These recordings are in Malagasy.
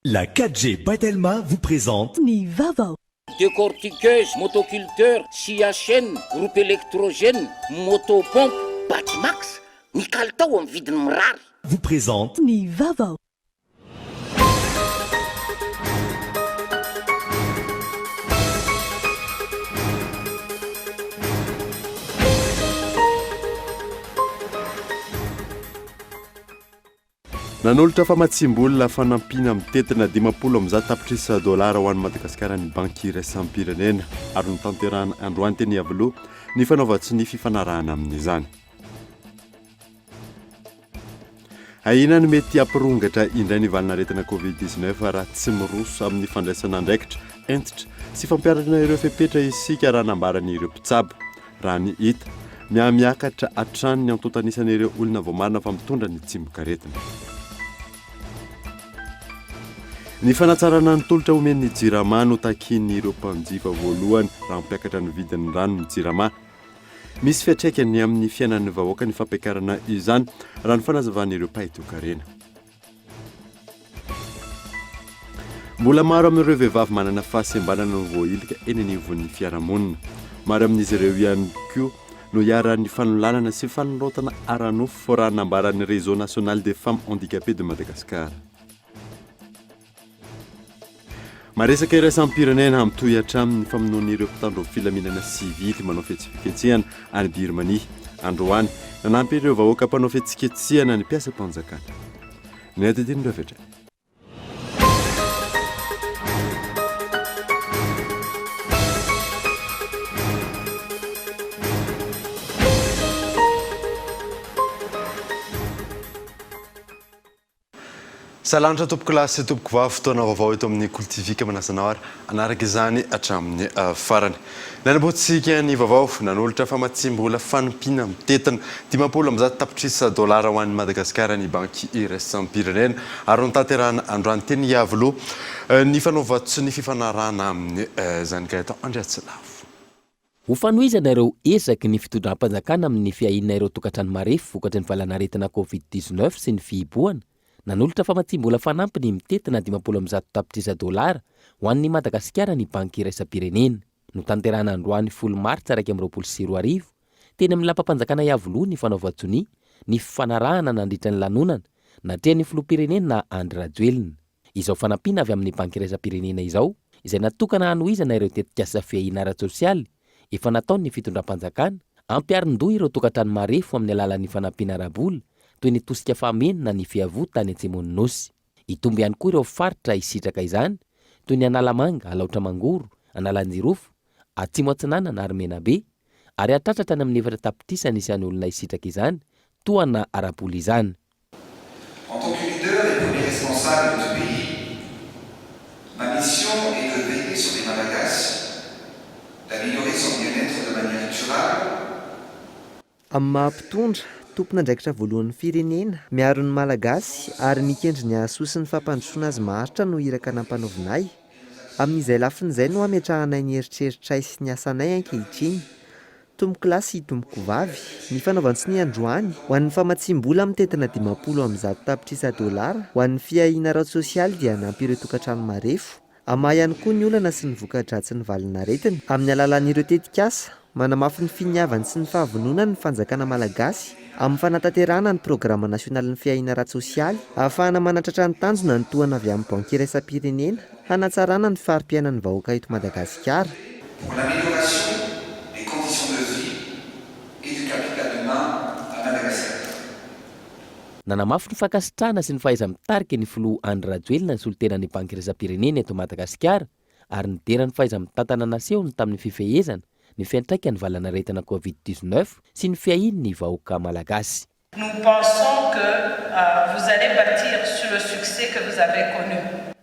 La 4G by Telma vous présente Ny vaovao. Décortiqueuse, motoculteur, scie à chaîne, groupe électrogène, motopompe, Batimax, ny kalitao amin'ny vidiny mirary. Vous présente Ny vaovao. Nanolotra famatsiam-bola fanampiana mitentina 150 tapitrisa dolara ho an'i Madagasikara ny Banky iraisam-pirenena ary notanterahina androany teny Iavoloha ny fanaovan-tsonia fifanarahana amin'izany. Ahiana ny mety hampirongatra indray ny valin'aretina Covid 19 raha tsy miroso amin'ny fandraisana andraikitra hentitra sy fampiharana ireo fepetra isika raha nambaran'ireo mpitsabo. Raha ny hita, mihamiakatra hatrany ny antontan'isan'ireo olona voamarina fa mitondra ny tsimokaretina. Ny fanatsarana ny tolotra omen'ny Jirama no takian'ireo mpanjifa voalohany raha hampiakatra ny vidin'ny rano ny Jirama. Misy fiantraikany amin'ny fiainan'ny vahoaka ny fampiakarana izany, raha ny fanazavan'ireo mpahay toekarena. Mbola maro amin'ireo vehivavy manana fahasembanana no voahilika eny anivon'ny fiarahamonina. Maro amin'izy ireo ihany koa no iharan'ny fanolanana sy fanondrotana ara-nofo raha nambaran'ny Réseau National des Femmes Handicapées de Madagascar. Maresaka iraisam-pirenena, mitohy hatramin'ny ny famonoan'ireo mpitandro filaminana sivily manao fihetsiketsehana any Birmanie. Androany, nanampy ireo vahoaka mpanao fihetsiketsehana ny mpiasam-panjakana. Ny adidin'ireo avy hatrany. Salanitra tompokolahy sy tompokovavy, fotoana vaovao eto amin'ny Kolo TV ka manasa anao ary hanaraka izany hatramin'ny farany. Nanombohantsika ny vaovao, nanolotra famatsiam-bola fanampiana mitentina 150 tapitrisa dolara ho an'i Madagasikara ny Banky iraisam-pirenena ary notanterahina androany teny Iavoloha ny fanaovan-tsonia fifanarahana amin'izany Gaëtan Andriatsilavo. Ho fanohizana ireo ezaky ny fitondram-panjakana amin'ny fiahiana ireo tokantrano marefo vokatry ny valanaretina Covid 19 sy ny fihibohana, nanolotra famatsiam-bola fanampiny mitentina 150 tapitrisa dolara ho an'i Madagasikara ny Banky iraisam-pirenena. Notanterahina androany folo martsa 2021, teny amin'ny lapam-panjakana Iavoloha ny fanaovan-tsonia ny fifanarahana nandritra ny lanonana natrehan'ny filoham-pirenena Andry Rajoelina. Izao fanampiana avy amin'ny Banky Iraisam-pirenena izao, izay natokana hanohizana ireo tetikasa fiahiana ara-tsosialy efa nataon'ny fitondram-panjakana, hampiarin-doha ireo tokantrano marefo amin'ny alalan'ny fanampiana ara-bola toy ny tosika fahameno na ny fiavoa tany Atsimon'ny Nosy. Hitombo ihany koa ireo faritra hisitraka izany toy ny Analamanga, Alaotra Mangoro, Analanjirofo, Atsimo Atsinanana ary Menabe, ary hahatratra hatrany amin'ny efatra tapitrisa ny isan'ny olona hisitraka izany tohana ara-bola izany. En tant que leader et premier responsable de ce pays, ma mission est de veiller sur les Malagasy, d'améliorer son bien-être de manière durable, Amin'ny maha mpitondra, tompon'andraikitra voalohan'ny firenena, miaro ny Malagasy ary mikendry ny hahasoa sy ny fampandrosoana azy maharitra no iraka nampanaovina ahy. Amin'izay lafiny izay no ametrahanay ny eritreritray sy ny asanay ankehitriny. Tompokolahy sy tompokovavy, ny fanaovan-tsonia androany, ho an'ny famatsiam-bola mitentina 150 tapitrisa dolara ho an'ny fiahiana ara-tsosialy dia hanampy ireo tokantrano marefo, hamaha ihany koa ny olana sy ny voka-dratsin'ny valin'aretina, amin'ny alalan'ireo tetikasa, manamafy ny finiavany sy ny fahavononany ny fanjakana malagasy amin'ny fanatanterahana ny programa nasionalin'ny fiahiana ara-tsosialy, ahafahana manatratra ny tanjona ny tohana avy amin'ny Banky iraisam-pirenena. Hanatsarana ny fari-piainan'ny vahoaka eto Madagasikara. Pour l'amélioration des conditions de vie et du capital humain à Madagascar. Nanamafy ny fankasitrahana sy ny fahaiza-mitarika ny filoha Andry Rajoelina ny solontenan'ny Banky Iraisam-pirenena eto Madagasikara ary nidera ny fahaiza-mitantana nasehony tamin'ny fifehezana ny fiantraikan'ny valanaretina Covid 19 sy ny fiahiany ny vahoaka malagasy. Nous pensons que vous allez bâtir sur le succès que vous avez connu.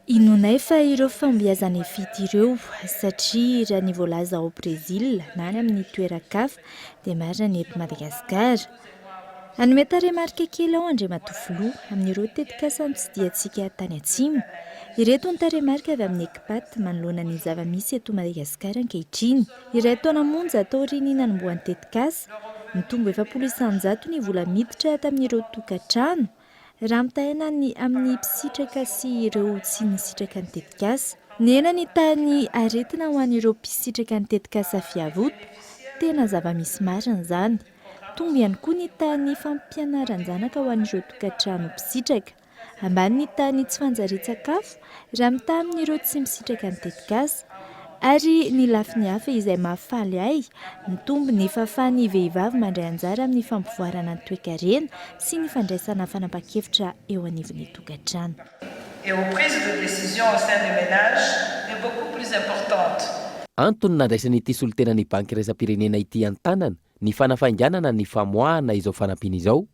Inoanay fa ireo fahombiazanay fito ireo, satria raha ny voalaza ao Brezila na any amin'ny toeran-kafa dia marina ny eto Madagasikara. Hanome tarehimarika kely aho Andriamatoa Filoha amin'ireo tetikasa notsidihantsika tany Atsimo. Ireto ny tarehimarika avy amin'ny ECPAT manoloana ny zava-misy eto Madagasikara ankehitriny. Iray taona monja taorian'ny nanombohan'ny tetikasa, nitombo 40% ny vola miditra tamin'ireo tokantrano. raha mitaina ny amin'ny mpisitraka sy ireo tsy nisitraka ny tetikasa. Nihena ny tahan'ny aretina ho an'ireo mpisitraka ny tetikasa Fiavota. Tena zava-misy marina izany. Tonga ihany koa ny tahan'ny fampianaran-janaka ho an'ireo tokantrano mpisitraka. Ambany ny tahan'ny tsy fanjarian-tsakafo raha mitaha amin'ireo tsy misitraka ny tetikasa. Ary ny lafiny hafa izay mahafaly ahy, mitombo ny fahafahan'ny vehivavy mandray anjara amin'ny fampivoarana ny toekarena sy ny fandraisana fanapahan-kevitra eo anivon'ny tokantrano. Et aux prises de décision au sein du ménage est beaucoup plus importante. Antony nandraisan'ity solontenan'ny Banky iraisam-pirenena ity an-tanana ny fanafainganana ny famoahana izao fanampiana izao,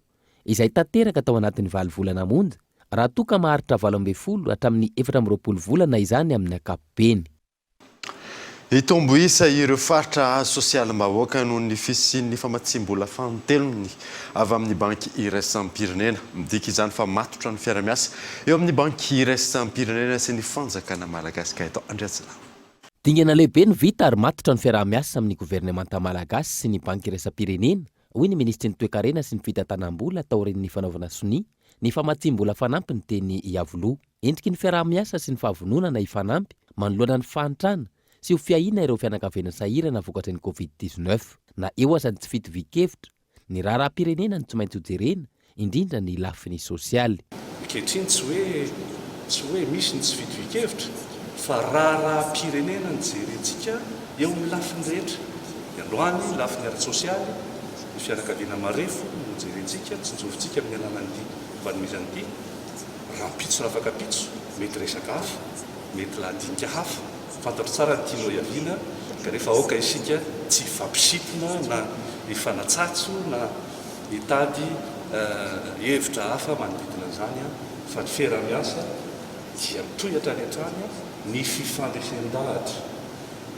izay tanteraka tao anatin'ny valo volana monja, raha toa ka maharitra 18 hatramin'ny 24 volana izany amin'ny ankapobeny. Hitombo isa ireo faritra hahazo sosialim-bahoaka noho ny fisian'ny famatsiam-bola fanintelony avy amin'ny Banky iraisam-pirenena. Midika izany fa matotra ny fiara-miasa eo amin'ny Banky iraisam-pirenena sy ny fanjakana malagasy. Gaëtan Andriantsilavo. Dingana lehibe no vita ary matotra ny fiaraha-miasa amin'ny governemanta malagasy sy ny Banky iraisam-pirenena, hoy ny minisitry ny Toekarena sy ny fitantanam-bola taorian'ny fanaovana sonia ny famatsiam-bola fanampiny teny Iavoloha. Endriky ny fiaraha-miasa sy ny fahavononana hifanampy manoloana ny fahantrana sy ho fiahiana ireo fianakaviana sahirana vokatry ny Covid 19. Na eo aza ny tsy fitovian-kevitra, ny raharaham-pirenena no tsy maintsy hojerena, indrindra ny lafiny sosialy. Ankehitriny tsy hoe tsy hoe misy ny tsy fitovian-kevitra fa raharaham-pirenena no jerentsika eo amin'ny lafiny rehetra. Ny androany, lafiny ara-tsosialy, ny fianakaviana marefo no jerentsika, tsinjovintsika amin'ny alalan'ity fanomezana ity. Rahampitso rafakampitso, mety resaka hafa, mety lahadinika hafa, fantatro tsara ny tianao hiaviana kanefa aoka isika tsy hifampisintona na hifanatsatso na Hitady hevitra hafa manodidina an'izany fa ny fiaraha-miasa dia mitohy hatrany hatrany, ny fifandresen-dahatra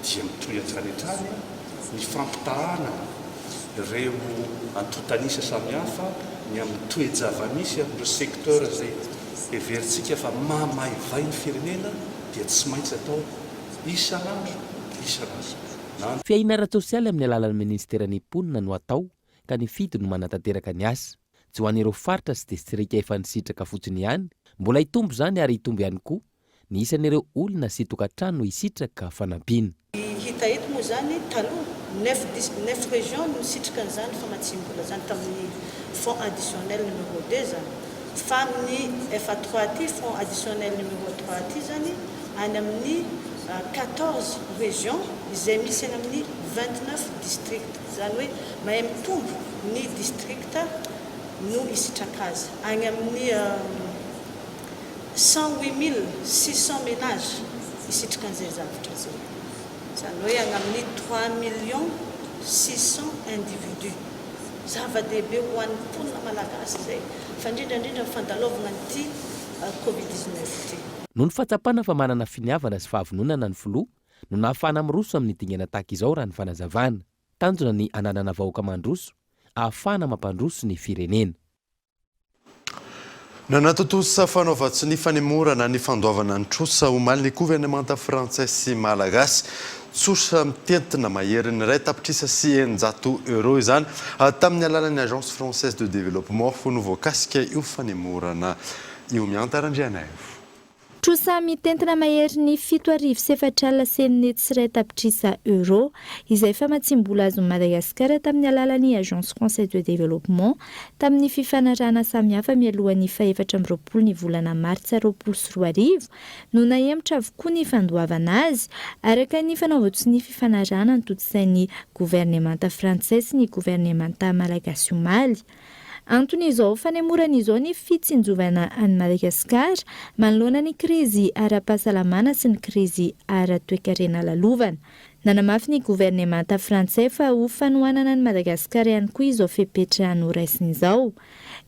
dia mitohy hatrany hatrany, ny fampitahana ireo antontan'isa samihafa ny amin'ny toe-java-misy amin'ireo secteur izay heverintsika fa mahamaivay ny firenena dia tsy maintsy atao isan'andro isan'andro. Na. Fiahiana ara-tsosialy amin'ny alalan'ny Minisiteran'ny Mponina no atao ka ny fidy no manatanteraka ny asa. Tsy ho an'ireo faritra sy distrika efa nisitraka fotsiny ihany, mbola hitombo izany ary hitombo ihany koa ny isan'ireo olona sy tokantrano hisitraka fanampiana. Ny hita eto moa izany, taloha, neuf dis, neuf régions no nisitrika an'izany famatsiam-bola izany tamin'ny fonds additionnel numéro deux izany. Fa amin'ny FA trois ity, fonds additionnel numéro trois ity izany, any amin'ny quatorze régions izay misy any amin'ny 29 districts. Izany hoe mahay mitombo ny distrikta no hisitraka azy. Any amin'ny 108 600 ménages hisitraka an'izay zavatra izay. Izany hoe any amin'ny trois millions six cents individus. Zava-dehibe ho an'ny mponina malagasy izay, fa indrindra indrindra ny fandalovana an'ity covid 19 ity. Noho ny fahatsapana fa manana finiavana sy fahavononana ny filoha no nahafahana miroso amin'ny dingana tahaka izao raha ny fanazavana. Tanjona ny hananana vahoaka mandroso ahafahana mampandroso ny firenena. Nanatontosa fanaovan-tsonia fanemorana ny fandoavana ny trosa omaly ny governemanta frantsay sy malagasy. Trosa mitentina maherin'ny 601 euros izany tamin'ny alalan'ny Agence Française de Développement no voakasika io fanemorana io. Miantara Andrianaivo. Trosa mitentina maherin'ny 64 601 tapitrisa euros, izay famatsiam-bola azon'i Madagasikara tamin'ny alalan'ny Agence Française de Développement tamin'ny fifanarahana samihafa mialohan'ny faha-24 ny volana martsa 2020 no nahemotra avokoa ny fandoavana azy, araka ny fanaovan-tsonia fifanarahana notontosain'ny governemanta frantsay sy ny governemanta malagasy omaly. Antony izao fanemorana izao ny fitsinjovana an'i Madagasikara manoloana ny krizy ara-pahasalamana sy ny krizy ara-toekarena lalovana. Nanamafy ny governemanta frantsay fa ho fanohanana an'i Madagasikara ihany koa izao fepetra noraisiny izao.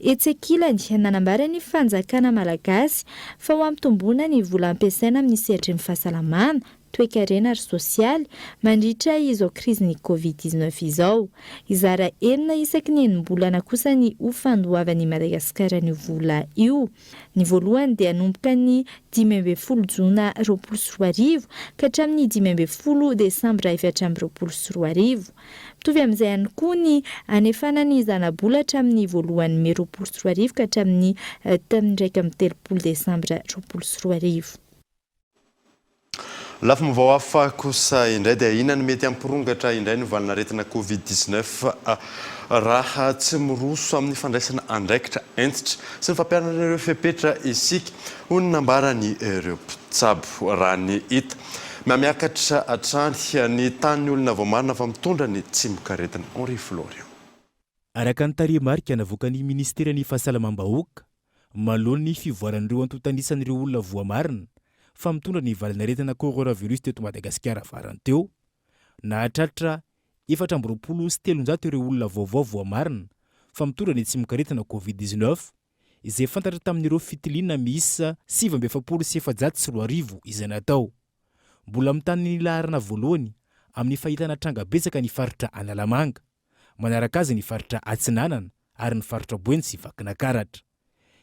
Etsy ankilany, nanambara ny fanjakana malagasy fa ho ampitomboina ny vola ampiasaina amin'ny sehatry ny fahasalamana. toekarena ary sosialy mandritra izao krizin'ny Covid 19 izao. Hizara enina isaky ny enim-bolana kosa ny ho fandoavan'i Madagasikara an'io vola io. Ny voalohany dia hanomboka ny 15 jona 2020 ka hatramin'ny 15 desambra 2024. Mitovy amin'izay ihany koa ny hanefana ny zanabola hatramin'ny voalohan'ny mey 2020 ka hatramin'ny tamin'ny 31 desambra 2020. Lafim-baovao hafa kosa indray dia inona no mety hampirongatra indray ny valanaretina Covid 19 raha tsy miroso amin'ny fandraisana andraikitra hentitra sy ny fampiharana ireo fepetra isika, hoy ny nambaran'ireo mpitsabo. Raha ny hita, mihamiakatra hatrany ny tahan'ny olona voamarina fa mitondra ny tsimokaretina. Henri Florian. Araka ny tarehimarika navoakan'ny minisiteran'ny Fahasalamam-bahoaka, manoloana ny fivoaran'ireo antontan'isan'ireo olona voamarina fa mitondra ny valanaretina coronavirus teto Madagasikara farany teo, nahatratra 324 ireo olona vaovao voamarina fa mitondra ny tsimokaretina Covid 19, izay fantatra tamin'ireo fitiliana miisa 2049 izay natao. Mbola mitana ny laharana voalohany amin'ny fahitana tranga betsaka ny faritra Analamanga. Manaraka azy ny faritra Atsinanana ary ny faritra Boeny sy Vakinakaratra.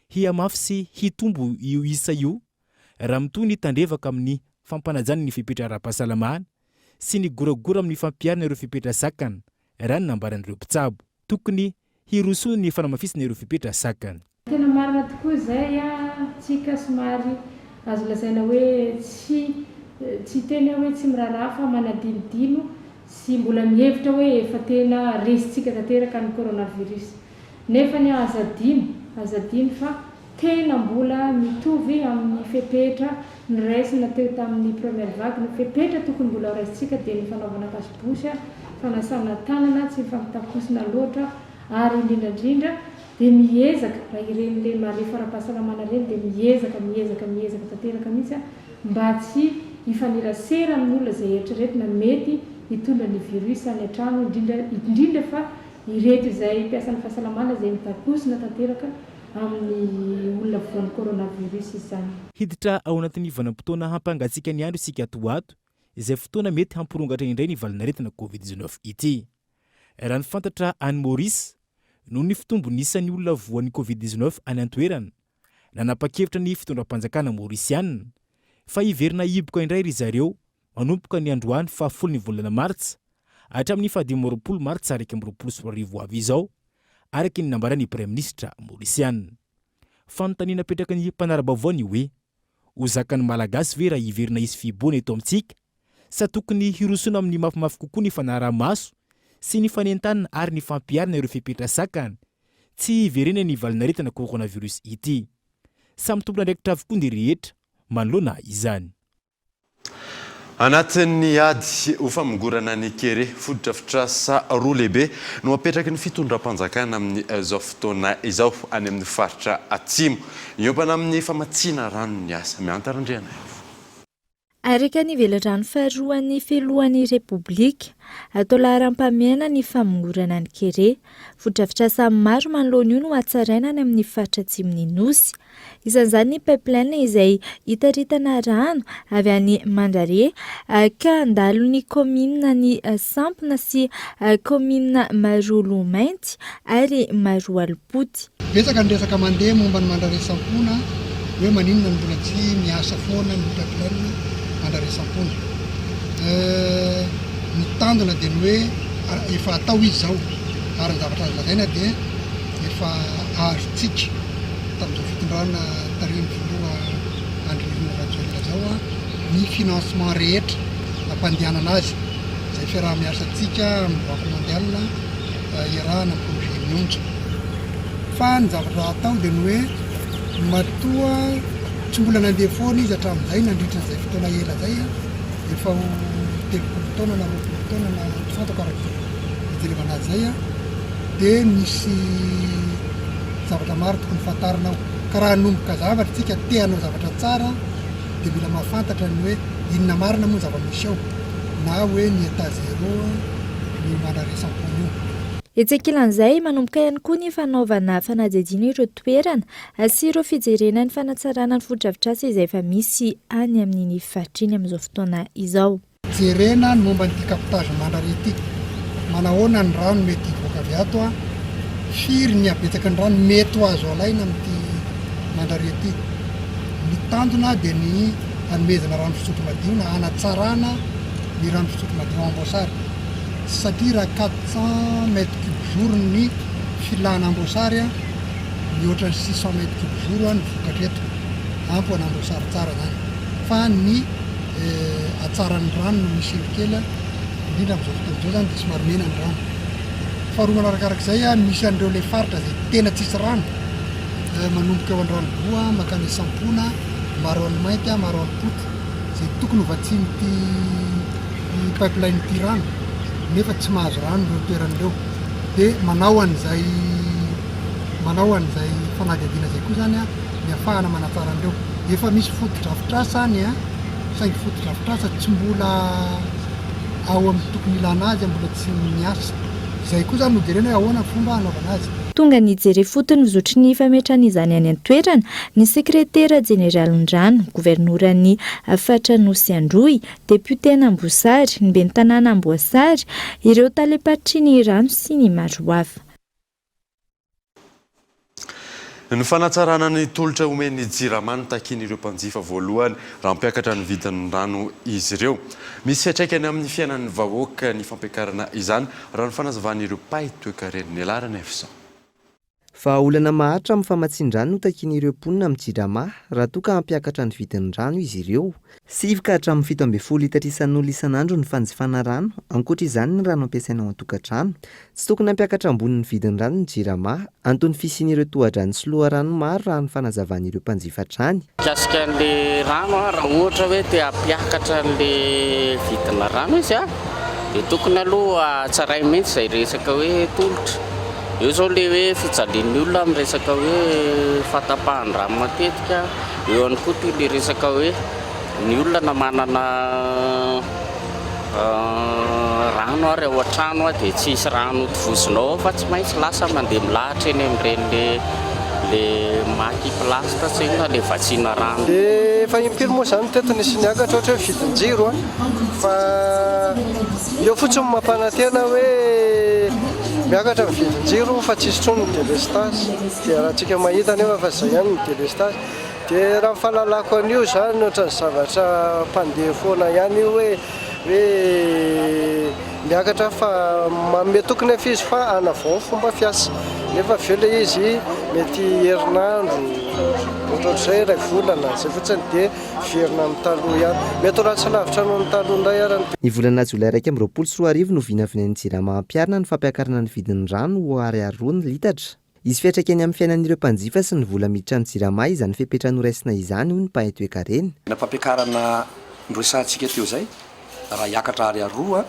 Hihamafy sy hitombo io isa io raha mitohy ny tandrevaka amin'ny fampanajana ny fepetra ara-pahasalamana sy ny goragora amin'ny fampiharana ireo fepetra sakana, raha ny nambaran'ireo mpitsabo. Tokony hirosoana ny fanamafisana ireo fepetra sakana. Tena marina tokoa izay a, tsika somary azo lazaina hoe tsy tsy hiteny aho hoe tsy miraharaha fa manadinodino sy mbola mihevitra hoe efa tena resintsika tanteraka ny coronavirus. Nefany aza adino, aza adino fa tena mbola mitovy amin'ny fepetra noraisina teo tamin'ny première vague ny fepetra tokony mbola horaisintsika dia ny fanaovana cache-bouche, fanasana tanana, tsy mifampitakosina loatra ary indrindra indrindra Dia miezaka, raha ireny le marefo ara-pahasalamana ireny dia miezaka, miezaka, miezaka tanteraka mihitsy an, mba tsy hifanerasera amin'olona izay eritreretina mety hitondra ny virus any an-trano, indrindra indrindra fa ireto izay mpiasan'ny fahasalamana izay mitakosina tanteraka amin'ny olona voan'ny coronavirus izany. Hiditra ao anatin'ny vanim-potoana hampangatsiaka ny andro isika ato ho ato, izay fotoana mety hampirongatra indray ny valanaretina Covid 19 ity. Raha ny fantatra any Maurice, noho ny fitombon'ny isan'ny olona voan'ny Covid 19 any an-toerana, nanapa-kevitra ny fitondram-panjakana Maorisiana fa hiverina hihiboka indray ry zareo manomboka ny androany fahafolon'ny volana martsa hatramin'ny fahadimy amby 20 martsa 2021 ho avy izao, araka ny nambaran'ny praiminisitra Maorisiana. Fanontaniana apetraky ny mpanara-baovao ny hoe, ho zakan'ny Malagasy ve raha hiverina hisy fihibohana eto amintsika? Sa tokony hirosoana amin'ny mafimafy kokoa ny fanaraha-maso sy ny fanentanana ary ny fampiharana ireo fepetra sakana tsy hiverenan'ny valanaretina coronavirus ity? Samy tompon'andraikitra avokoa ny rehetra manoloana izany. Anatin'ny ady ho famongorana ny kere, fotodrafitrasa roa lehibe no apetraky ny fitondram-panjakana amin'izao fotoana izao any amin'ny faritra Atsimo. Miompana amin'ny famatsiana rano ny asa. Mihanta Randrianaivo. Araka ny velirano faharoan'ny filohan'ny Repoblika, atao laharam-pahamehana ny famongorana ny kere. Fotodrafitrasa maro manoloana io no hatsaraina any amin'ny faritra atsimon'ny Nosy. Isan'izany ny pipeline izay hitaritana rano avy any Mandrare ka handalo ny kaominina ny Sampona sy kaominina Marolomainty ary Maroalipoty. Betsaka ny resaka mandeha momba ny Mandrare Sampona hoe maninona no mbola tsy miasa foana ny pipeline Mandrare Sampona. Ny tanjona dia ny hoe efa atao izy izao ary ny zavatra azo lazaina dia efa azontsika tamin'izao fitondrana tarihin'ny filoha Andry Nirina Rajoelina izao ny financement rehetra hampandehanana azy izay fiaraha-miasantsika amin'ny Banque mondiale iarahana amin'ny projet Mionjo. Fa ny zavatra atao dia ny hoe matoa tsy mbola nandeha foana izy hatramin'izay nandritra an'izay fotoana ela izay, efa ho 30 taona na 20 taona na tsy fantako araka izay fijerevana azy izay, dia misy zavatra maro tokony fantarina ao. Ka raha hanomboka zavatra isika, te hanao zavatra tsara dia mila mahafantatra ny hoe inona marina moa ny zava-misy ao, na hoe ny état zéro io mandraresampona io. Etsy ankilan'izay, manomboka ihany koa ny fanaovana fanadihadiana ireo toerana sy ireo fijerena ny fanatsarana ny fotodrafitrasa izay efa misy any amin'iny faritra iny amin'izao fotoana izao. Jerena ny momba an'ity captage Mandrare ity. Manahoana ny rano mety hivoaka avy ato? Firy ny habetsaky ny rano mety ho azo alaina amin'ity Mandrare ity? Ny tanjona dia ny hanomezana rano fisotro madio na hanatsarana ny rano fisotro madio ao Amboasary. Satria raha 400 mètres cubes jour ny filana Amboasary, mihoatra ny 600 mètres cubes jour ny vokatra eto. Ampy ho an'Amboasary tsara izany. Fa ny hatsaran'ny rano no misy indro kely, indrindra amin'izao fotoana izao izany dia somary mena ny rano. Faharoa manarakarak'izay, misy an'ireo ilay faritra izay tena tsisy rano, manomboka eo Andranoboa mankany Sampona, Maroanimainty, Maroanipoty, izay tokony ho vatsian'ity pipeline ity rano nefa tsy mahazo rano ireo toerana ireo. Dia manao an'izay manao an'izay fanadihadiana izay koa izany ny afahana manatsara an'ireo. Efa misy fotodrafitrasa any saingy fotodrafitrasa tsy mbola ao amin'ny tokony ilana azy, mbola tsy miasa. Izay koa izany no jerena hoe ahoana ny fomba hanaovana azy. Tonga nijery ifotony ny zotry ny fametrahana izany any an-toerana ny sekretera jeneralin'ny rano, governoran'ny faritra Anosy Androy, depioten'Amboasary, ny ben'ny tanàna Amboasary, ireo talem-paritry ny rano sy ny maro hafa. Ny fanatsarana ny tolotra omen'ny Jirama no takian'ireo mpanjifa voalohany raha hampiakatra ny vidin'ny rano izy ireo. Misy fiantraikany amin'ny fiainan'ny vahoaka ny fampiakarana izany, raha ny fanazavan'ireo mpahay toekarena. Ny laharana F100. Vahaolana maharitra amin'ny famatsian-drano no takian'ireo mponina amin'ny Jirama raha toa ka hampiakatra ny vidin'ny rano izy ireo. Sivy ka hatramin'ny 17 litatra isan'olona isan'andro ny fanjifana rano, ankoatra izany ny rano ampiasaina ao an-tokantrano. Tsy tokony hampiakatra ambony ny vidin'ny rano ny Jirama, anton'ny fisian'ireo tohadrano sy loharano maro raha ny fanazavan'ireo mpanjifa hatrany. Mikasika an'le rano an, raha ohatra hoe te hampiakatra an'le vidina rano izy an, dia tokony aloha hatsarainy mihitsy izay resaka hoe tolotra. Eo izao le hoe fijalian'ny olona amin'ny resaka hoe fahatapahan-drano matetika. Eo ihany koa toy ilay resaka hoe ny olona na manana rano ary ao an-trano dia tsy hisy rano hotovozinao ao fa tsy maintsy lasa mandeha milahatra eny amin'ireny le le maki plast tsy inona le vatsiana rano. Dia efa impiry moa izany teto nisy niakatra ohatra hoe vidin-jiro an, fa eo fotsiny no mampanantena hoe miakatra ny vidin-jiro fa tsisy intsony ny delestazy. Dia raha-tsika mahita anefa fa izay ihany ny delestazy. Dia raha ny fahalalako an'io izany ohatran'ny zavatra mpandeha foana ihany io hoe hoe miakatra fa manome toky nefa izy fa hanavao ny fomba fiasa. Nefa avy eo ilay izy mety herinandro ohatrohatr'izay, iray volana, izay fotsiny dia miverina amin'ny taloha ihany. Mety ho ratsy lavitra noho ny taloha indray ara ny. Ny volana jolay 2021 no vinavinain'ny Jirama hampiharina ny fampiakarana ny vidin'ny rano ho ariary roa ny litatra. Hisy fiantraikany amin'ny fiainan'ireo mpanjifa sy ny vola miditra amin'ny Jirama izany fepetra noraisina izany, hoy ny mpahay toekarena. Na fampiakarana noresahantsika teo izay, raha hiakatra ariary roa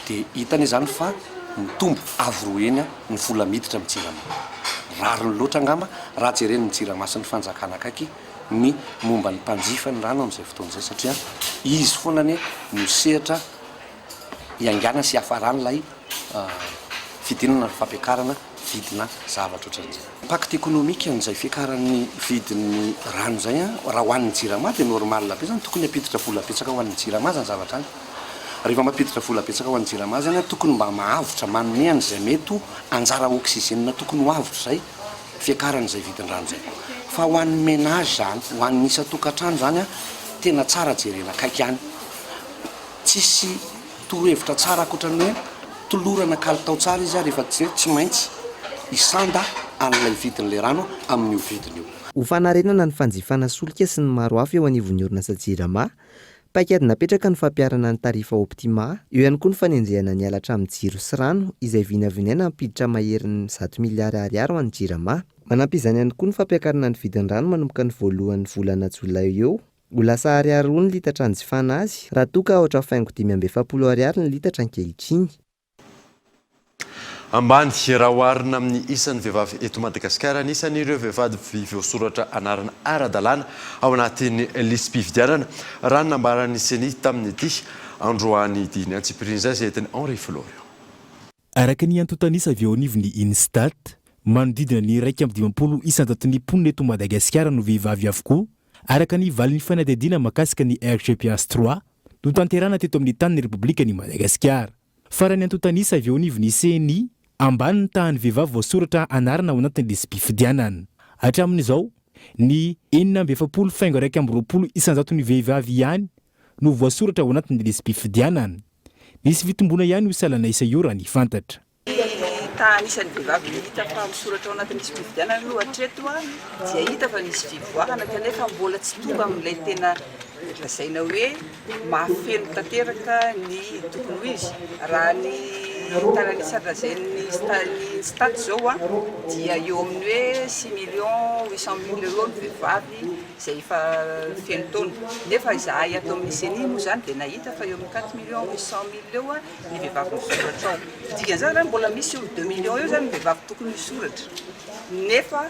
dia hita anie izany fa mitombo avo roa heny ny vola miditra amin'ny Jirama. Rariny loatra angamba raha jeren'ny Jirama sy ny fanjakana akaiky ny momba ny mpanjifa ny rano amin'izay fotoana izay satria izy foana anie no sehatra hiaingàna sy hiafaran'ilay fidinana ny fampiakarana vidina zavatra ohatran'izay. Impact économique an'izay fiakaran'ny vidin'ny rano izay raha ho an'ny jirama dia normal be izany, tokony hampiditra vola betsaka ho an'ny jirama izany zavatra izany. Rehefa mampiditra vola betsaka ho an'ny jirama izany tokony mba mahavotra manome an'izay mety ho anjara oxygène tokony ho avotra izay fiakaran'izay vidin-drano izay. Fa ho an'ny ménage izany, ho an'ny isan-tokantrano izany tena tsara jerena akaiky ihany. Tsisy torohevitra tsara ankoatra ny hoe tolorana kalitao tsara izy rehefa tsy hoe tsy maintsy hisanda an'ilay vidin'ilay rano amin'io vidiny io. Ho fanarenana ny fanjifana solika sy ny maro hafa eo anivon'ny orinasa Jirama, paikady napetraka ny fampiharana ny tarifa Optima, eo ihany koa ny fanenjehana ny halatra amin'ny jiro sy rano izay vinavinaina hampiditra maherin'ny zato miliara ariary ho an'ny Jirama. Manampy izany ihany koa ny fampiakarana ny vidin'ny rano manomboka ny voalohan'ny volana jolay eo. Ho lasa ariary roa ny litatra anjifana azy, raha toa ka aotra faingo 45 ariary ny litatra ankehitriny. Ambany raha oharina amin'ny isan'ny vehivavy eto Madagasikara ny isan'ireo vehivavy voasoratra anarana ara-dalàna ao anatin'ny lisi-pifidianana, raha ny nambaran'ny Ceni tamin'ity androany ity. Ny antsipirian'izay izay entin'i Henri Florian. Araka ny antontan'isa avy eo anivon'ny Instat, manodidina ny 51 isan-jaton'ny mponina eto Madagasikara no vehivavy avokoa, araka ny valin'ny fanadihadiana mahakasika ny RGPH trois notanterahina teto amin'ny tanin'ny Repoblikan'i Madagasikara. Fa raha ny antontan'isa avy eo anivon'ny Ceni, ambany ny tahan'ny vehivavy voasoratra anarana ao anatin'ny lisi-pifidianana. Hatramin'izao, ny 46 faingo 21 isan-jaton'ny vehivavy ihany no voasoratra ao anatin'ny lisi-pifidianana. Nisy fitomboana ihany io salan'isa io raha ny fantatra. Ny tahan'isan'ny vehivavy hita fa misoratra ao anatin'ny lisi-pifidianana aloha hatreto dia hita fa nisy fivoarana kanefa mbola tsy tonga amin'ilay tena lazaina hoe mahafeno tanteraka ny tokony ho izy. Raha ny talan'isa lazain'ny Stat izao dia eo amin'ny hoe six millions huit cent mille eo ny vehivavy izay efa feno taona. Nefa izahay ato amin'ny Ceni moa izany dia nahita fa eo amin'ny quatre millions huit cent mille eo ny vehivavy misoratra ao. Ny dikan'izany izany mbola misy eo amin'ny deux millions eo izany ny vehivavy tokony hisoratra. Nefa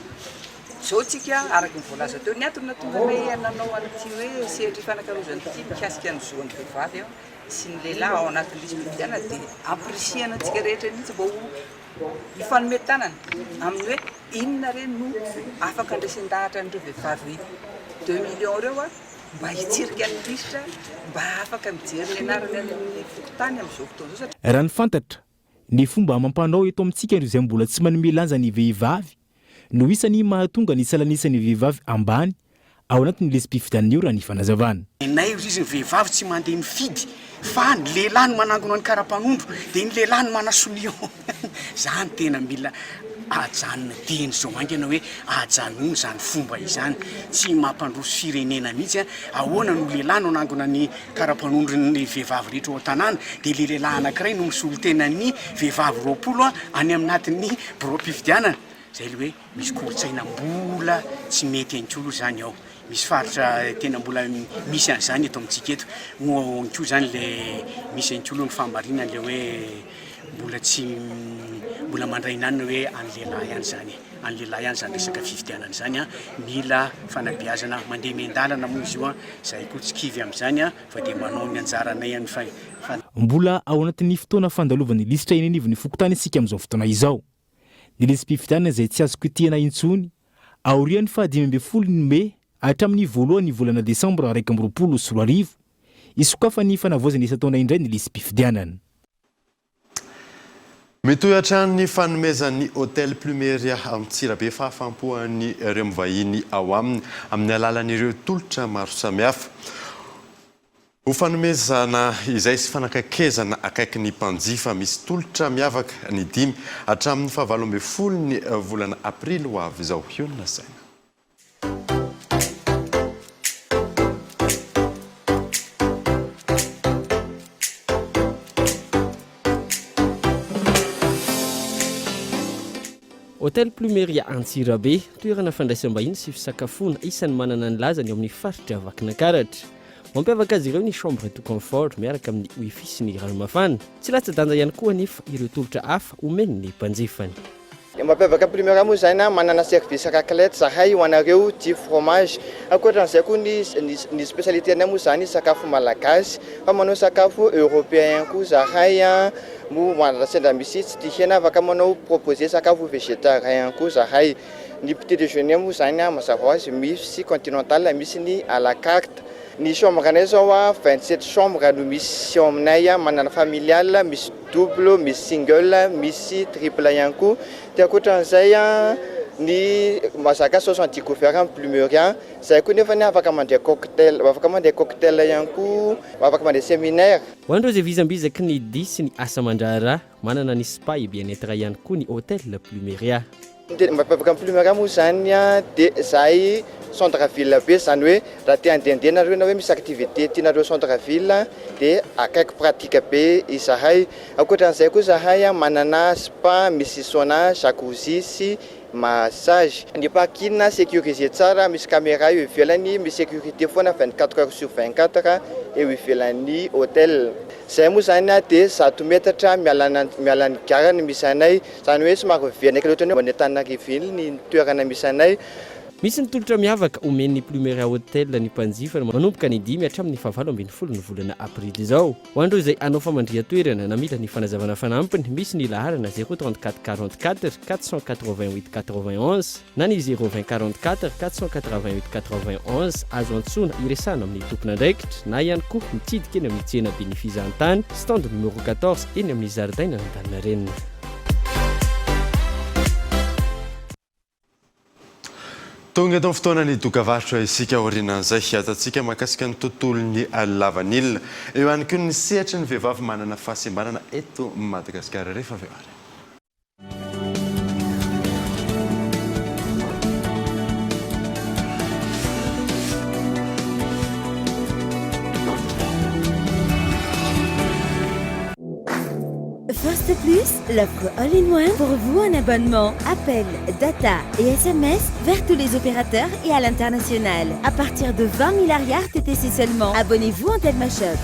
izao tsika araka ny voalaza teo, ny antony nahatonga anay nanao an'ity hoe sehatra ifanakalozana ity mikasika ny zon'ny vehivavy sy ny lehilahy ao anatin'ny lisi-pifidianana dia ampirisihana antsika rehetra mihitsy mba ho hifanome tanana amin'ny hoe inona re no afaka andresen-dahatra an'ireo vehivavy deux millions ireo mba hitsirika ny lisitra, mba afaka mijery ny anarany any amin'ny fokontany amin'izao fotoana izao satria. Raha ny fantatra, ny fomba amam-panao eto amintsika ireo izay mbola tsy manome lanja ny vehivavy no isan'ny mahatonga ny salan'isan'ny vehivavy ambany ao anatin'ny lisi-pifidianana io raha ny fanazavana. Nenay ozy izy ny vehivavy tsy mandeha mifidy fa ny lehilahy no manangona ny karapanondro dia ny lehilahy no manasonia eo zany tena mila ajanona dieny zao haingana hoe ajanony zany fomba izany tsy mampandroso firenena mihitsy a ahoana no lehilahy no hanangona ny karapanondron'ny vehivavy rehetra ao an-tanàna dia le lehilahy anakiray no misolo tena ny vehivavy 20 any aminatin'ny biraom-pifidianana zay le hoe Misy kolontsaina mbola tsy mety ihany koa aloha izany ao. Misy faritra tena mbola misy an'izany eto amintsika eto. Moa ao ihany koa izany ilay misy ihany koa aloha ny fahamarinana ilay hoe mbola tsy mbola mandray inanina hoe an'ny lehilahy ihany izany e. An'ny lehilahy ihany izany resaka fifidianana izany an. Mila fanabeazana mandeha miandalana moa izy io an. Izahay koa tsy kivy amin'izany an, fa dia manao ny anjaranay amin'ny fa. Mbola ao anatin'ny fotoana fandalovan'ny lisitra eny anivon'ny fokontany isika amin'izao fotoana izao. Ny lisi-pifidianana izay tsy azo kitihina intsony aorian'ny faha 15 ny mey hatramin'ny voalohan'ny volana desambra 2021, hisokafan'ny fanavaozana isan-taona indray ny lisi-pifidianana. Mitohy hatrany ny fanomezan'ny Hotel Plumeria Antsirabe fahafaham-po an'ireo mivahiny ao aminy amin'ny alalan'ireo tolotra maro samihafa. Ho fanomezana izay sy fanakaikezana akaiky ny mpanjifa, misy tolotra miavaka ny dimy hatramin'ny faha 18 ny volana aprily ho avy izao. Hionona saina. Hotel Plumeria Antsirabe, toerana fandraisam-bahiny sy fisakafoana isan'ny manana ny lazany ao amin'ny faritra Vakinankaratra. Mampiavaka azy ireo ny chambre tout confort miaraka amin'ny wifi sy ny rano mafana. Tsy latsa-danja ihany koa anefa ireo tolotra hafa omeny ny mpanjifany. Ny mampiavaka Plumeria moa izany, manana service raclette zahay ho anareo tia fromage. Ankoatran'izay koa ny ny spécialité anay moa izany sakafo malagasy fa manao sakafo européen koa zahay moa raha sendra misy tsy tia hena afaka manao proposer sakafo végétarien koa zahay. Ny petit déjeuner moa izany mazava ho azy misy continental misy ny à la carte. Ny chambre anay zao 27 chambre no misy ao aminay, manana familial, misy double, misy single, misy triple ihany koa. Dia ankoatran'izay ny mahazaka 70 couverts ny Plumeria. Zay koa nefa afaka mandray cocktail, afaka mandray cocktail ihany koa, afaka mandray séminaire. Ho an'ireo izay vizambizaky ny dihy sy ny asa aman-draharaha, manana ny spa et bien-être ihany koa ny Hotel Plumeria. Ny tena mampiavaka ny Plumeria moa izany dia zahay centre ville be, izany hoe raha te handehandeha nareo na hoe misy activité tianareo centre ville dia akaiky pratique be izahay. Ankoatran'izay koa zahay manana spa misy sauna, jacuzzi sy massage. Ny parking sécurisé tsara, misy caméra eo ivelany, misy sécurité foana 24 heures sur 24 eo ivelan'ny hotel. Zahay moa izany dia 100 metatra miala miala ny gara no misy anay. Izany hoe somary miverina kely ohatran'ny hoe any Antananarivo iny ny toerana misy anay. Misy ny tolotra miavaka omen'ny Plumeria Hotel ny mpanjifa manomboka ny dimy hatramin'ny fahavalo ambin'ny folo ny volana aprily izao. Ho an'ireo izay hanao famandrihan-toerana na mila ny fanazavana fanampiny, misy ny laharana 034 44 488 91 na ny 020 44 488 91 azo antsoina hiresahana amin'ny tompon'andraikitra na ihany koa mitsidika eny amin'ny tsenaben'ny fizahantany, stand numéro 14 eny amin'ny zaridainan'Antaninarenina. Tonga eto amin'ny fotoanan'ny dokavarotra isika aorianan'izay hiatantsika mahakasika ny tontolon'ny lavanila. Eo ihany koa ny sehatry ny vehivavy manana fahasembanana eto Madagasikara rehefa avy eo ary. First Plus, l'offre all-in-one pour vous en abonnement, appel, data et SMS vers tous les opérateurs et à l'international. À partir de 20 000 ariary TTC seulement. Abonnez-vous en Telma Shop.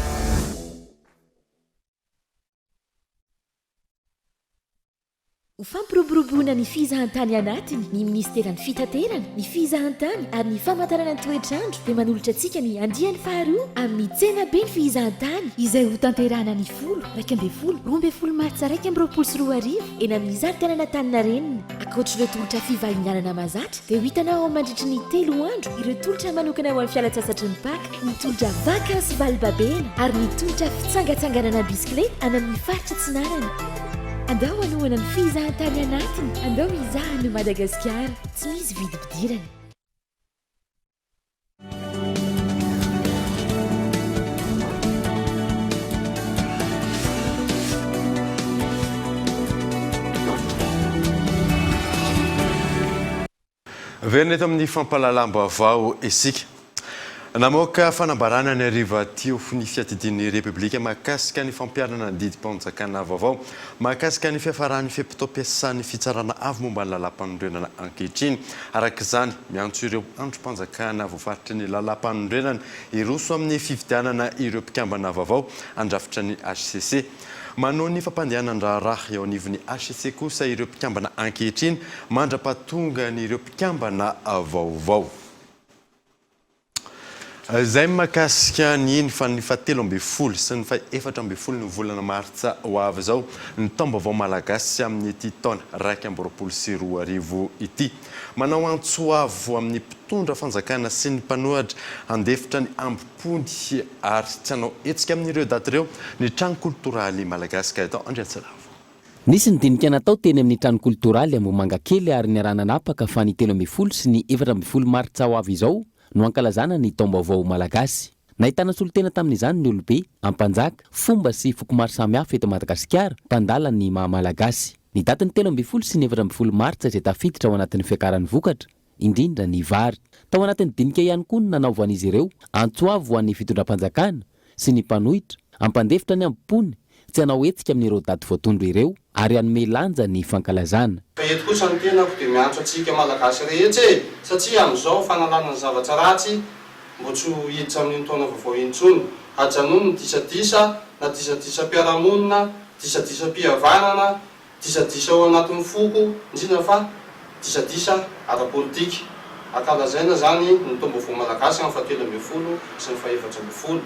Ho fampiroboroboana ny fizahantany anatiny, ny Minisiteran'ny Fitaterana, ny Fizahantany ary ny Famantarana ny Toetr'andro dia manolotra antsika ny andiany faharoa amin'ny Tsenaben'ny Fizahantany izay hotanterahana ny folo, 11, 12 martsa 2021 eny amin'ny zaridainan'Antaninarenina. Ankoatr'ireo tolotra fivahinianana mahazatra dia ho hitanao ao mandritry ny telo andro ireo tolotra manokana ho an'ny fialantsasatry ny Paka, ny tolotra vakansy valibabena ary ny tolotra fitsangatsanganana am-bisikileta any amin'ny faritra Atsinanana. Andao hanohana ny fizahantany anatiny, andao hizaha an'i Madagasikara, tsy misy vidim-pidirana. Miverina eto amin'ny fampahalalam-baovao isika. Namoaka fanambarana ny hariva teo ny fiadidian'ny Repoblika mahakasika ny fampiharana ny didim-panjakana vaovao mahakasika ny fiafaran'ny fe-potoam-piasan'ny Fitsarana Avo momba ny Lalàmpanorenana ankehitriny. Araka izany, miantso ireo andrim-panjakana voafaritry ny Lalàmpanorenana hiroso amin'ny fifidianana ireo mpikambana vaovao handrafitra ny hcc. Manohy ny fampandehanan-draharaha eo anivon'ny hcc kosa ireo mpikambana ankehitriny mandra-pahatongan'ireo mpikambana vaovao. Izay mahakasika ny iny fa ny fahatelo ambin'ny folo sy ny faha-efatra ambin'ny folo ny volana martsa ho avy izao ny taom-baovao malagasy amin'ity taona 2021 ity. Manao antso avo amin'ny mpitondra fanjakana sy ny mpanohatra handefitra ny ambom-pony ary tsy hanao hetsika amin'ireo daty ireo ny Trano Koltoraly Malagasy Gaëtan Andriantsilavo. Nisy ny dinika natao teny amin'ny Trano Koltoraly Ambohimangakely ary niaraha-nanapaka fa ny 13 sy ny 14 martsa ho avy izao no hankalazana ny taom-baovao malagasy. Nahitana solontena tamin'izany ny olobe, ampanjaka, fomba sy foko maro samihafa eto Madagasikara, mpandala ny maha malagasy. Ny datin'ny 13 sy ny 14 martsa izay tafiditra ao anatin'ny fiakaran'ny vokatra, indrindra ny vary. Tao anatin'ny dinika ihany koa no nanaovan'izy ireo antso avo ho an'ny fitondram-panjakana sy ny mpanohitra, hampandefitra ny ambom-pony, tsy hanao hetsika amin'ireo daty voatondro ireo ary hanome lanja ny fankalazana. Fa eto kosa ny tenako dia miantso antsika Malagasy rehetra e! Satria amin'izao fanalana ny zavatra ratsy mbo tsy ho hiditra amin'iny taona vaovao iny intsony. Ajanony ny disadisa, na disadisam-piarahamonina, disadisam-pihavanana, Disadisa ao anatin'ny foko, indrindra fa disadisa ara-politika. Ankalazaina izany ny taom-baovao malagasy amin'ny fahatelo ambin'ny folo sy ny fahefatra ambin'ny folo.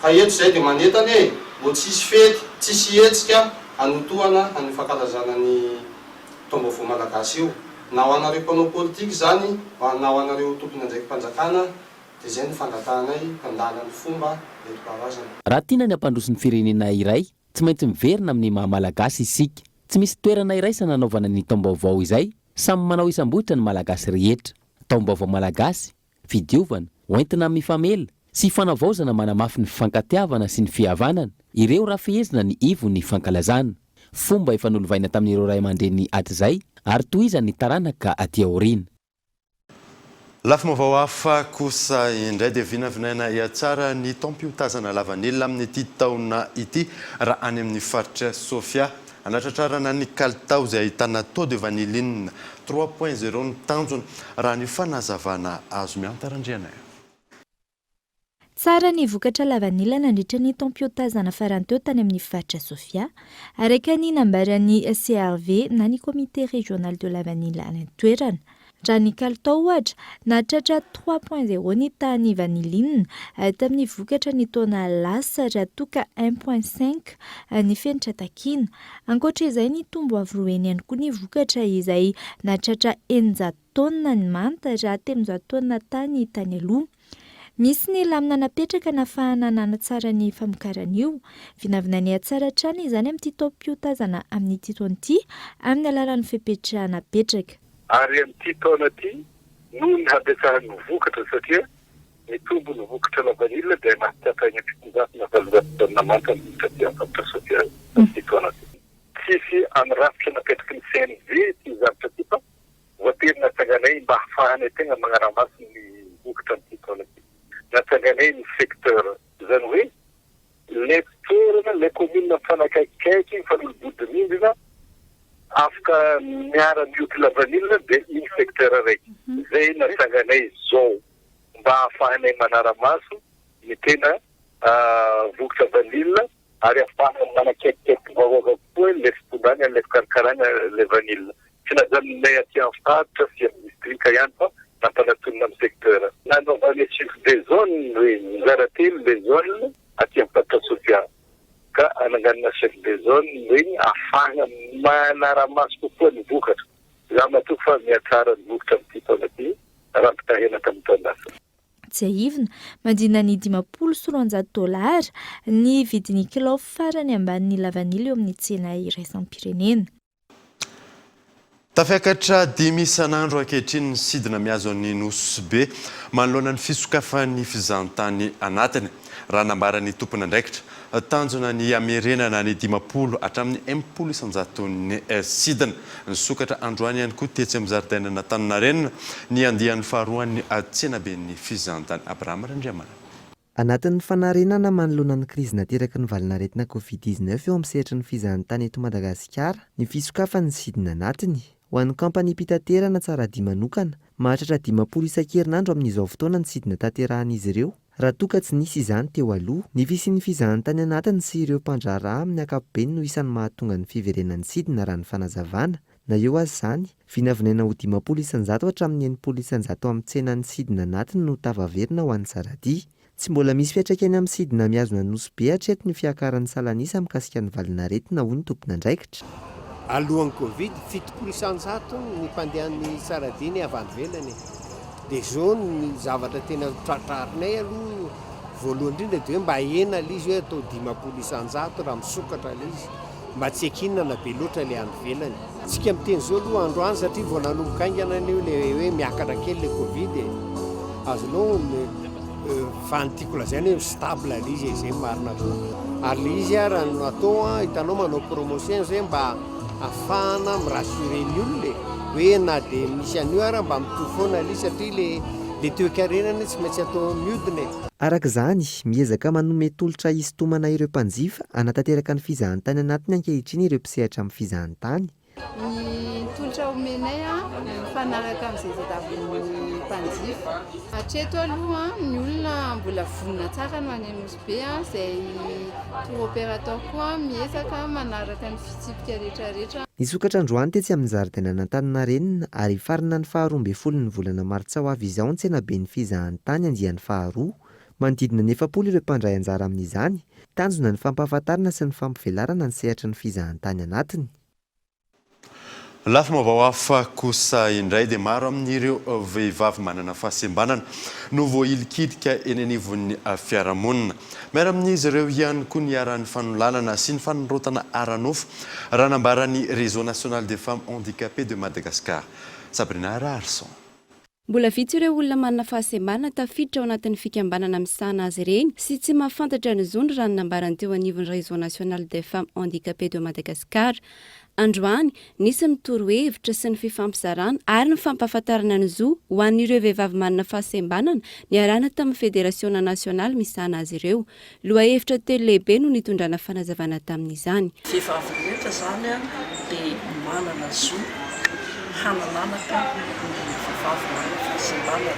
Ka eto izay dia manentana e! Mbô tsy hisy fety, tsy hisy hetsika hanotohana an'io fankalazana ny taom-baovao malagasy io. Na ho anareo mpanao politika izany, na ho anareo tompon'andraiki-panjakana dia izay no fangatahanay mpandala ny fomba nentim-paharazana. Raha tiana ny hampandroso ny firenena iray, Tsy maintsy miverina amin'ny maha Malagasy isika. Tsy misy toerana iraisana hanaovana ny taom-baovao izay, samy manao isam-bohitra ny Malagasy rehetra. Taom-baovao Malagasy, fidiovana, hoentina mifamela, sy fanavaozana manamafy ny fifankatiavana sy ny fihavanana, ireo raha fehezina ny ivon'ny fankalazana. Fomba efa nolovaina tamin'ireo ray aman-dreny hatrizay ary tohizan'ny taranaka aty aoriana. Lafim-baovao hafa kosa indray dia vinavinaina hihatsara ny taom-piotazana lavanila amin'ity taona ity raha any amin'ny faritra Sofia. Hanatratrarana ny kalitao izay ahitana taux de vanilline trois point zéro ny tanjona raha ny fanazavana azo. Mihanta Randrianaivo. Tsara ny vokatra lavanila nandritra ny taom-piotazana farany teo tany amin'ny faritra Sofia, araka ny nambaran'ny CRV na ny Comité Régional de la Vanille any an-toerana. Raha ny kalitao ohatra, nahatratra trois point zéro ny tahan'ny vanilline tamin'ny vokatra ny taona lasa raha toa ka un point cinq ny fenitra takiana. Ankoatra izay, nitombo avo roa heny ihany koa ny vokatra izay nahatratra 600 taonina ny manta raha 300 taonina tany tany aloha. Misy ny lamina napetraka nafahana nanatsara ny famokarana io. Vinavinainy hatsara hatrany izany amin'ity taom-piotazana amin'ity taona ity amin'ny alalan'ny fepetra napetraka. Ary amin'ity taona ity, noho ny habetsahan'ny vokatra satria mitombo ny vokatra lavanila dia mahatratra any amin'ny 700 na 800 taonina manta ny vokatra aty amin'ny faritra Sofia amin'ity taona ity. Tsisy amin'ny rafitra napetraky ny CNV ity zavatra ity fa Voatery natsanganay mba hahafahanay tegna magnaramaso ny vokatra amin'ity taona ity. Natsanganay ny secteur, izany hoe ilay toerana, ilay commune mifanakaikikaiky, mifanolo-bodirindrina, afaka miara-mioty lavanila dia iny secteur raiky. Izay natsanganay izao mba hahafahanay manara-maso ny tena vokatra vanila. ary ahafahana manakaikikaiky vahoaka koa ilay fitondrana ilay fikarakarana ilay vanille. Tsy najanonay aty amin'ny faritra sy amin'ny distrika ihany fa nampanatonina amin'ny secteur. Nanaovanay chef de zone hoe mizara telo ilay zone aty amin'ny faritra Sofia ka ananganana chef de zone ireny ahafahana manara-maso kokoa ny vokatra. Izaho matoky fa mihatsara ny vokatra amin'ity taona ity raha ampitahaina tamin'ny taon-dasa. Tsiahivina, manodidina ny 250 dolara ny vidin'ny kilao farany ambanin'ny lavanila eo amin'ny tsena iraisam-pirenena. Tafiakatra dimy isan'andro ankehitriny ny sidina mihazo an'i Nosy Be manoloana ny fisokafan'ny fizahantany anatiny, raha nambaran'ny tompon'andraikitra. Tanjona ny hamerenana ny 50 hatramin'ny 60 isan-jaton'ny sidina. Nisokatra androany ihany koa tetsy amin'ny zaridainan'Antaninarenina ny andiany faharoan'ny tsenaben'ny fizahantany Abraham Randriamanana. Anatin'ny fanarenana manoloana ny krizy nateraky ny valanaretina Covid 19 eo amin'ny sehatry ny fizahantany eto Madagasikara ny fisokafan'ny sidina anatiny. Ho an'ny kaompaniam-pitaterana Tsaradia manokana, mahatratra 50 isan-kerinandro amin'izao fotoana ny sidina tanterahan'izy ireo. Raha toa ka tsy nisy izany teo aloha. Ny fisian'ny fizahantany anatiny sy ireo mpandraharaha amin'ny ankapobeny no isan'ny mahatonga ny fiverenan'ny sidina raha ny fanazavana. Na eo aza izany, vinavinaina ho 50% hatramin'ny 60% amin'ny tsenan'ny sidina anatiny no tafaverina ho an'ny Zaradia. Tsy mbola misy fiantraikany amin'ny sidina mihazona Nosy Be hatreto ny fiakaran'ny salan'isa mikasika ny valin'aretina hoy ny tompon'andraikitra. Alohan'ny covid, 70% ny mpandehan'ny Tsaradia ny avy any ivelany e. Dia izao ny zavatra tena tratrarinay aloha voalohany indrindra dia hoe mba ahena ilay izy hoe atao 50% raha misokatra ilay izy mba tsy hiankinana be loatra ilay any ivelany. Tsika miteny izao aloha androany satria vao nanomboka haingana anie ilay hoe miakatra kely ilay covid e. Azonao Fa ny tiako lazaina hoe stable ilay izy e, izay no marina koa. Ary ilay izy raha no atao an, hitanao manao promotion izay mba ahafahana mi-rassurer ny olona e, hoe na dia misy an'io ara mba mitovy foana ilay izy satria ilay ilay toekarena anie tsy maintsy atao mihodina e. Araka izany, miezaka manome tolotra hisintomana ireo mpanjifa hanatanteraka ny fizahantany anatiny ankehitriny ireo mpisehatra amin'ny fizahantany. Ny tolotra omenay mifanaraka amin'izay tadiavin'ny mpanjifa. Hatreto aloha ny olona mbola vonona tsara no any Nosy Be, izay tour opérateur koa miezaka manaraka ny fitsipika rehetra rehetra. Nisokatra androany tetsy amin'ny zaridainan'Antaninarenina ary hifarana ny faha 12 ny volana martsa ho avy izao ny tsenaben'ny fizahantany andiany faharoa. Manodidina ny 40 ireo mpandray anjara amin'izany. Tanjona ny fampahafantarana sy ny fampivelarana ny sehatry ny fizahantany anatiny. Lafim-baovao hafa kosa indray dia maro amin'ireo vehivavy manana fahasembanana no voahilikilika eny anivon'ny fiarahamonina. Miara amin'izy ireo ihany koa ny iharan'ny fanolanana sy ny fanondrotana ara-nofo, raha nambaran'ny Réseau National des Femmes Handicapées de Madagascar. Sabrina Raharison. Mbola vitsy ireo olona manana fahasembanana tafiditra ao anatin'ny fikambanana misahana azy ireny sy tsy mahafantatra ny zony raha ny nambaran'ny teo anivon'ny Réseau National des Femmes Handicapées de Madagascar. Androany, nisy ny torohevitra sy ny fifampizarana ary ny fampahafantarana ny zo ho an'ireo vehivavy manana fahasembanana niarahana tamin'ny Federasiona nasionaly misahana azy ireo. Lohahevitra telo lehibe no nitondrana fanazavana tamin'izany. Vehivavy rehetra izany dia manana zo hanananaka ny vehivavy manana fahasembanana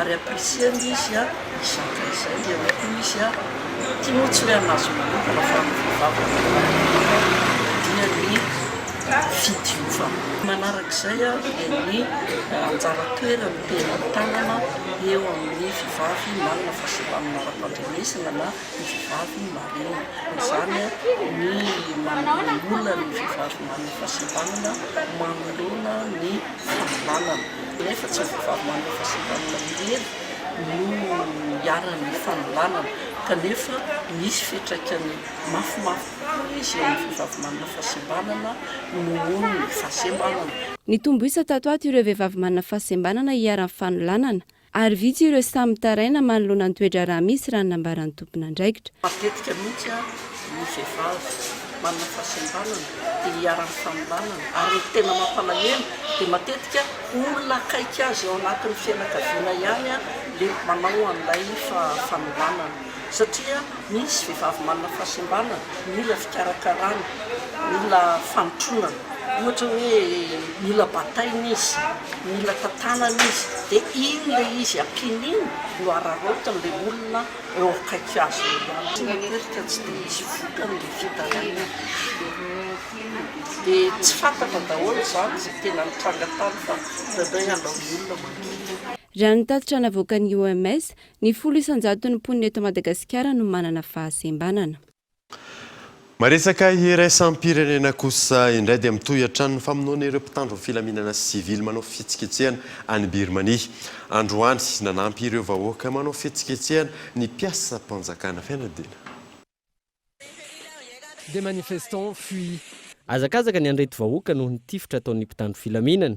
ary ampirisihana izy hizaka izay dia hoy koa izy, ity moa tsy hoe an'azy manokana fa ny vehivavy manana dia ny. fidiovana. Manarak'izay dia ny anjara toeran'ny ben'ny tanana eo amin'ny vehivavy manana fahasembanana ara-pandrenesana na ny vehivavy marenina. Izany ny olan'ny vehivavy manana fahasembanana manoloana ny fanolanana. Nefa tsy ny vehivavy manana fahasembanana irery no iharan'ny fanolanana kanefa misy fiantraikany mafimafy kokoa izy eo amin'ny vehivavy manana fahasembanana noho ny fahasembanana. Nitombo isa tato ato ireo vehivavy manana fahasembanana iharan'ny fanolanana Ary vitsy ireo sahy mitaraina manoloana ny toe-draharaha misy raha ny nambaran'ny tompon'andraikitra. Matetika mihitsy ny vehivavy manana fahasembanana dia iharan'ny fanolanana ary ny tena mampalahelo dia matetika olona akaiky azy ao anatin'ny fianakaviana ihany ilay manao an'ilay fanolanana satria misy vehivavy manana fahasembanana mila fikarakarana, mila fanotronana, ohatra hoe mila bataina izy, mila tantanana izy, dia iny ilay izy ampiana iny no araraotin'ilay olona eo akaiky azy eo ihany. Matetika tsy dia misy vokany ilay fitarainana, dia tsy fantatra daholo izany izay tena nitranga tany fa indraindray halaon'ny olona mangina. Raha ny tatitra navoakan'ny OMS, Ny 10 isan-jaton'ny mponina eto Madagasikara no manana fahasembanana. Maresaka iraisam-pirenena kosa indray dia mitohy hatrany ny famonoana ireo mpitandro ny filaminana sivily manao fihetsiketsehana any Birmanie. Androany, nanampy ireo vahoaka manao fihetsiketsehana ny mpiasam-panjakana fianadiana. Des manifestants fuient. Hazakazaka ny an'ireto vahoaka noho ny tifitra ataon'ny mpitandro filaminana.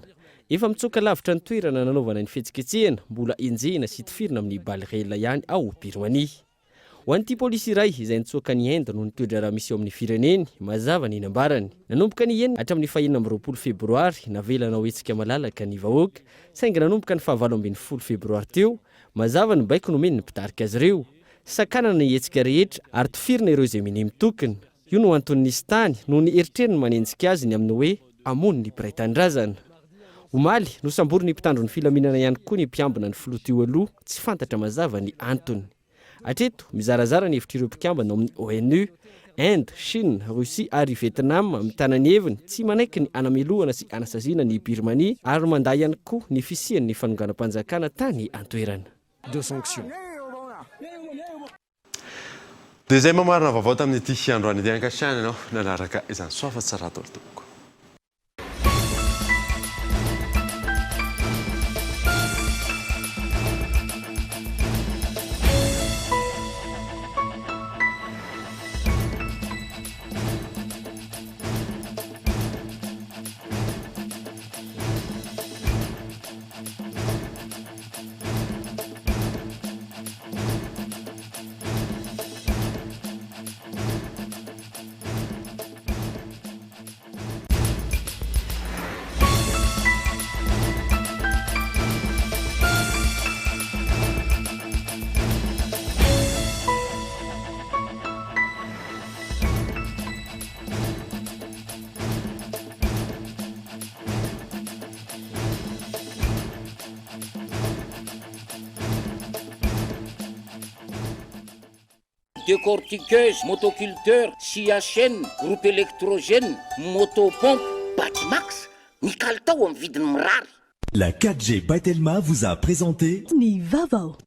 Efa mitsoaka lavitra ny toerana nanaovana ny fihetsiketsehana, mbola enjehina sy tifirina amin'ny balle réelle ihany ao Birmanie. Ho an'ity polisy iray izay nitsoaka an'i Inde noho ny toe-draharaha misy eo amin'ny fireneny, mazava ny nambarany. Nanomboka ny enina hatramin'ny fahenina amby 20 febroary, navela hanao hetsika malalaka ny vahoaka, saingy nanomboka ny fahavalo ambinifolo febroary teo, mazava ny baiko nomen'ny mpitarika azy ireo. Sakanana ny hetsika rehetra ary tifirina ireo izay minia mitokona. Io no antony nisy tany noho ny eritreriny manenjika azy ny amin'ny hoe hamono ny mpiray tanindrazana. Omaly, nosamborin'ny mpitandro ny filaminana ihany koa ny mpiambina ny filoha teo aloha, tsy fantatra mazava ny antony. Hatreto, mizarazara ny hevitr'ireo mpikambana ao amin'ny ONU. Inde, Chine, Russie ary Vietnam mitana ny heviny, tsy manaiky ny hanamelohana sy hanasaziana ny Birmanie ary mandà ihany koa ny fisian'ny fanonganam-panjakana tany an-toerana. de sanctions. Dia izay mamarana vaovao tamin'ity androany ity. Ankasitrahana ianao nanaraka izany. Soa fa tsara daholo tompoko. Décortiqueuse, motoculteur, scie à chaîne, groupe électrogène, moto pompe, Batimax, ny kalitao amin'ny vidiny mirary. La 4G by Telma vous a présenté. Ny vaovao.